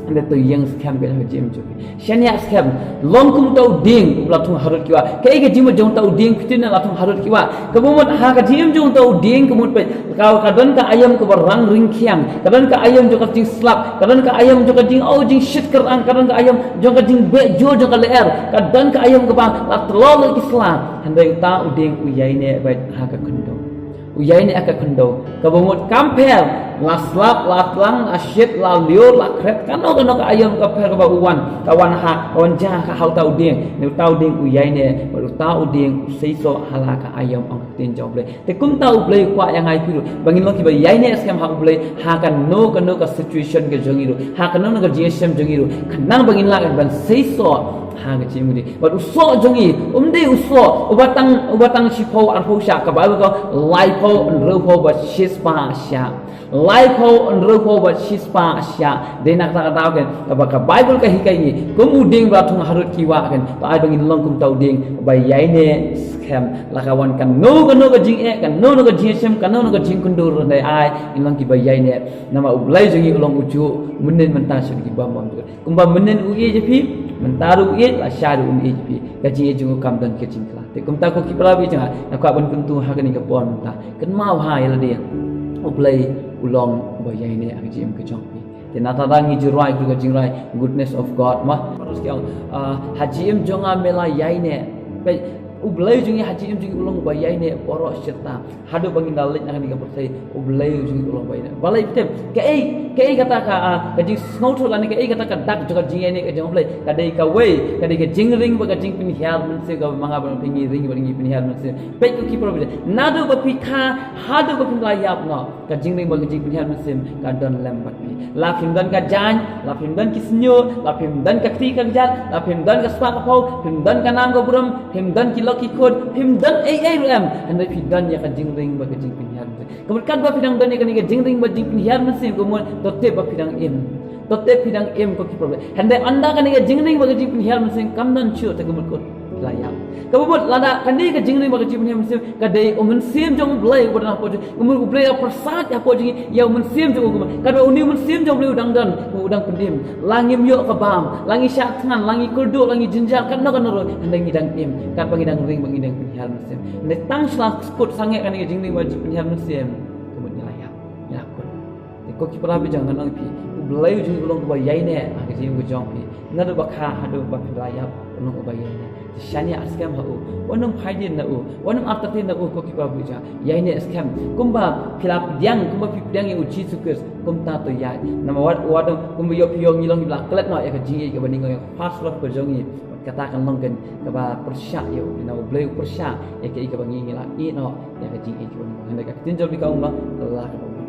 Hynrei to ïeng skhem kein ha ka jingim jong phi. Shaniah skhem, long kum uta u dieng uba la thung harud ki wah. Kaei ka jingmut jong uta u dieng, phi tip ne, la thung harud ki wah? Kaba mut ha ka jingim jong uta u dieng, ka mut peit, ka, ka don ka aïom kaba rang ryngkhiang, ka don ka aïom jong ka jingslap, ka don ka aïom jong ka jing, oh, jingshit kyrang, ka don ka aïom jong ka jingbeh jur jong ka lyer, ka don ka aïom kaba la tlot lut ki sla. Hynrei uta u dieng u ïaineh beit ha ka khyndew. U ïaineh ha ka khyndew. Kaba mut kam pher, la slap, la tlang, la shit, la lyiur, la khret, kano kano ka aïom ka pher kaba u wan, ka wan ha, ka wan jia ha uta u dieng. Hynrei uta u dieng u ïaineh, bad uta u dieng u seisoh ha la ka aïom, ong ka ktien jong U Blei. Te kumta U Blei u kwah ïa nga ïa phi ruh ba ngin long kiba ïaineh skhem ha U Blei ha kano kano ka situation ka jong ngi ruh, ha kano kano ka jingïashem jong ngi ruh, khnang ba ngin lah ban seisoh ha ka jingim. Bad u soh jong ngi um dei u soh uba tang, uba tang shiphew arphew shah, ka Baibl ka ong laiphew, hynriewphew bad shispah shah. Laiphew, hynriewphew bad shispah shah. Dei na kata ka daw kein, kaba ka Baibl ka hikai ngi, kum u dieng ba la thung harud ki wah kein, to ai ba ngin long kum uta u dieng uba ïaineh skhem. La ka wan kano kano ka jingeh, kano kano ka jingïashem, kano kano ka jingkyndur, hynrei ai ngin long kiba ïaineh. Namar U Blei jong ngi u long ujuh, mynnin, mynta, sha ki bym bam. Kumba mynnin u ïeit ïa phi, mynta ruh u ïeit, lashai ruh un ïeit ïa phi. Ka jingïeit jong u kam don ka jingkylla. Te kumta ko ki para bangeit jong nga, nga kwah ban kyntu ha kane ka por mynta, kynmaw ha ïa lade, U Blei u long uba ïaineh ha ka jingim ka jong phi. Te na kata ka daw ngi ju rwai ruh ka jingrwai Goodness of God, ma. Baroh ki ong, ah, ha jingim jong nga me la ïaineh. Peit, U Blei jong ngi ha jingim jong ngi u long uba ïaineh baroh shi katta. Haduh ba ngin da leit na kane ka pyrthei, U Blei u jong ngi u long uba ïaineh. Balei? Phi tip, kaei, kaei kata ka, ah, ka jingsngewthuh lane kaei kata ka dak jong ka jingïaineh ka jong U Blei? Ka dei kawei, ka dei ka jingring bad ka jingpynhiar mynsiem, kaba ma nga bad phi ngi ring bad ngi pynhiar mynsiem. Peit ko ki para bangeit, naduh ba phi kha haduh ba phin la ïap noh, ka jingring bad ka jingpynhiar mynsiem ka don lem bad phi. La phim don ka jaiñ, la phim don ki shñiuh, la phim don ka kti ka kjat, la phim don ka spah ka phew, phim don ka nam ka burom, phim don ki lok ki khun, phim don ei ei ruh em, hynrei phi don ïa ka jingring bad ka jingpynhiar mynsiem. Ka mut katba phi dang don ïa kane ka jingring bad jingpynhiar mynsiem, ka mut to tip ba phi dang im. To tip phi dang im ko ki para bangeit. Hynrei ynda kane ka jingring bad ka jingpynhiar mynsiem kam don shuh, te ka mut ko la ïap. Kaba mut lada kane ka jingring bad ka jingpynhiar mynsiem ka dei u Mynsiem jong U Blei uba don hapoh jong ngi, ka mut U Blei u pyrsad hapoh jong ngi ïa u Mynsiem jong u, ka mut katba une u Mynsiem jong U Blei u dang don, u dang pynim. La ngim ïoh ka bam, la ngi shah thngan, la ngi kyrduh, la ngi jynjar, kano kano ruh, hynrei ngi dang im katba ngi dang ring bad ngi dang pynhiar mynsiem. Hynrei tang shu la kut sangeh kane ka jingring bad jingpynhiar mynsiem, ka mut ngi la ïap, ngi la kut. Te ko ki para bangeit jong nga, ngan ong ïa phi, U Blei u jong ngi u long uba ïaineh ha ka jingim ka jong phi. Naduh ba kha haduh ba phi la ïap, u long uba ïaineh. Te shaniah skhem ha u. Wat nym phai dien na u, wat nym artatien na u ko ki para bangeit jong nga. Ïaineh skhem. Kumba phi la pdiang, kumba phi pdiang ïa u Jisu Khrist, kumta to ïaid. Namar wat, wat, kumba ïoh phi ïoh ngi long kiba la klet noh ïa ka jingïeit kaba nyngkong, ïa ka first love ka jong ngi. Kata kan long kein kaba pyrshah ïa u, namar U Blei u pyrshah ïa kaei kaba ngi, ngi la ïeh noh ïa ka jingïeit kaba nyngkong. Hynrei ka ktien jong U Blei ka ong ba, kylla kaba mut.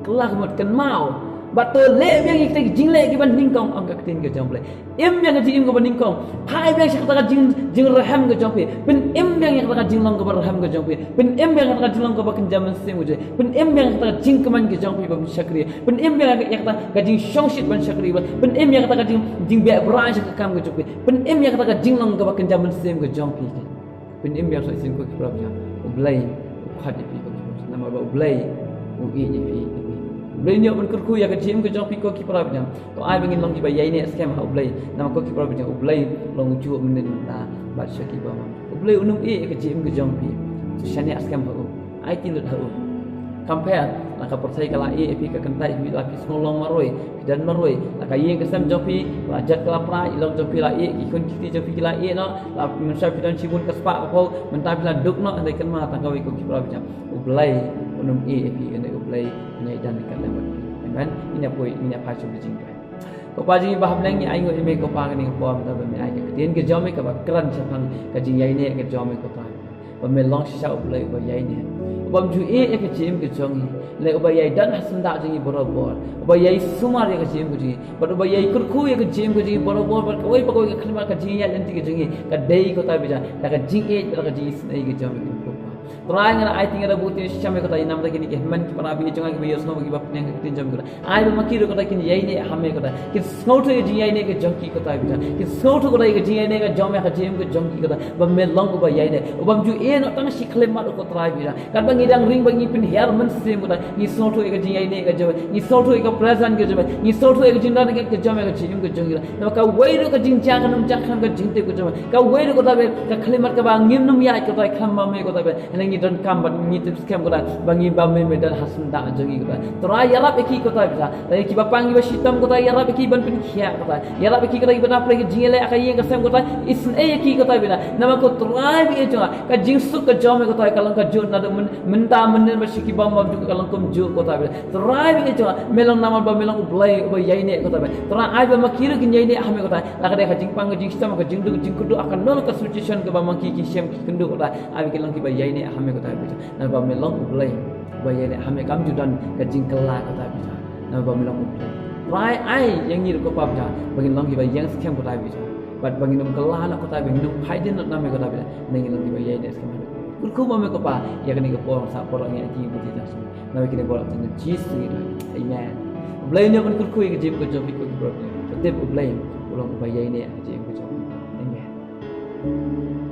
Kylla kaba mut, kynmaw. Bad to leh biang ïa kita ki jingleh kiba nyngkong, ong ka ktien ka jong U Blei. Im biang ka jingim kaba nyngkong. Phai biang sha kata ka jing, jingrhem ka jong phi. Pynim biang ïa kata ka jinglong kaba rhem ka jong phi. Pynim biang ïa kata ka jinglong kaba kynja mynsiem ka jong phi. Pynim biang ïa kata ka jingkmen ka jong phi ban shakri. Pynim ïa kata ka jingshongshit ban shakri. Pynim ïa kata ka jing, jingbeh brai sha ka kam ka jong phi. Pynim ïa kata ka jinglong kaba kynja mynsiem ka jong phi. Pynim ïa kata ka jingkyrkhu, ki para bangeit. U Blei u khot ïa phi ko ki para bangeit. Namar ba U Blei u ïeit ïa phi. U Blei un ïoh ban kyrkhu ïa ka jingim ka jong phi ko ki para bangeit. To ai ba ngin long kiba ïaineh skhem ha U Blei. Namar ko ki para bangeit, U Blei u long ujuh mynnin mynta bad sha ki bymman. U Blei un ym ïeh ïa ka jingim ka jong phi. To shaniah skhem ha u. Aiti lut ha u. Kam pher, la ka pyrthei ka la ïeh ïa phi, ka kyntait ïa phi, la phi sngew long marwei, phi don marwei. La ka ïing ka sem jong phi la jot, ka la pra, i lok jong phi la ïeh, ki khun ki kti jong phi ki la ïeh noh. La mynshwa phi don shibun ka spah ka phew, mynta phi la duk noh. Hynrei kynmaw tang kawei ko ki para bangeit. U Blei un ym ïeh ïa phi, hynrei U Blei un ïaid ryngkat lem bad phi. Amen. Ngin ïa poi, ngin ïa phai sha ka jingpyrkhat. Ko Pa jong ngi ba ha bneng, ngi ainguh ïa me ko Pa kane ka por mynta ba me ai ka ktien ka jong me kaba kren shaphang ka jingïaineh ka jong me ko Pa, ba me long shisha U Blei uba ïaineh, ubym ju ïeh ïa ka jingim ka jong ngi, lei uba ïai don ha syndah jong ngi barabor, uba ïai sumar ïa ka jingim ka jong ngi, bad uba ïai kyrkhu ïa ka jingim ka jong ngi barabor, bad kawei pa kawei ka khyllipmat ka jingïaid lynti ka jong ngi ka dei ko Ta Blei da ka jingïeit bad da ka jingisynei ka jong me ko Pa. Trai, nga la aiti, nga la buh ïa kine sha me ko Ta, ïa namar kine ki hynmen ki para bangeit jong nga kiba ïohsngew bad kiba pdiang ka ktien jong me ko Ta. Ai ba ma ki ruh ko Ta kin ïaineh ha me ko Ta, kin sngewthuh ïa ka jingïaineh ka jong ki ko Ta Blei. Kin sngewthuh ko Ta ïa ka jingïaineh ka jong me ha ka jingim ka jong ki ko Ta, ba me long uba ïaineh, ubym ju ïeh noh tang shi khyllipmat ruh ko Trai Blei. Katba ngi dang ring ba ngi pynhiar mynsiem ko Ta, ngi sngewthuh ïa ka jingïaineh ka jong me, ngi sngewthuh ïa ka presence ka jong me, ngi sngewthuh ïa ka jingdon ka jong me ha ka jingim ka jong ngi ko Ta. Namar kawei ruh ka jingjia ka nym jia khlem ka jingtip ka jong me, kawei ruh ko Ta Blei ka khyllipmat kaba ngim nym ïaid ko Ta khlem ma me ko Ta Blei. Hynrei ngi donkam bad ngi tip skhem ko Ta ba ngi, ba me me don ha syndah jong ngi ko Ta. Trai, ïarap ïa ki ko Ta Blei. Lada kiba pang kiba shitom ko Ta, ïarap ïa ki ban pynkhiah ko Ta. Ïarap ïa ki ko Ta kiba dap lei ka jingïaleh ha ka ïing ka sem ko Ta, isynei ïa ki ko Ta Blei. Namar ko Trai Blei jong nga, ka jingsuk ka jong me ko Ta ka long kajuh naduh myn-, mynta mynnin bad sha ki bym bam jong ka long kumjuh ko Ta Blei. Trai Blei jong nga, me long namar ba me long U Blei uba ïaineh ko Ta Blei. Trai, ai ba ma ki ruh kin ïaineh ha me ko Ta, la ka dei ka jingpang ka jingshitom, ka jingduk jingkyrduh, ha kano ka situation kaba ma ki ki shem ki kynduh ko Ta, ai ba kin long kiba ïaineh ha me ko Ta Blei. Namar ba me long U Blei uba ïaineh ha me, kam ju don ka jingkylla ko Ta Blei. Namar ba me long U Blei. Trai, ai ïa ngi ruh ko Pa Blei ba ngin long kiba ïeng skhem ko Ta Blei, bad ba ngin ym kylla noh ko Ta Blei, ngin ym phai dien noh na me ko Ta Blei, hynrei ngin long kiba ïaineh skhem ha me. Kyrkhu ma me ko Pa ïa kane ka por, sa por ngi aiti ba ti ta sum. Namar kane ka por ha kyrteng Jisu ngi duwai. Amen. U Blei un ïoh ban kyrkhu ïa ka jingim ka jong phi ko ki brother. Tip U Blei u long uba ïaineh ha ka jingim ka jong phi. Amen.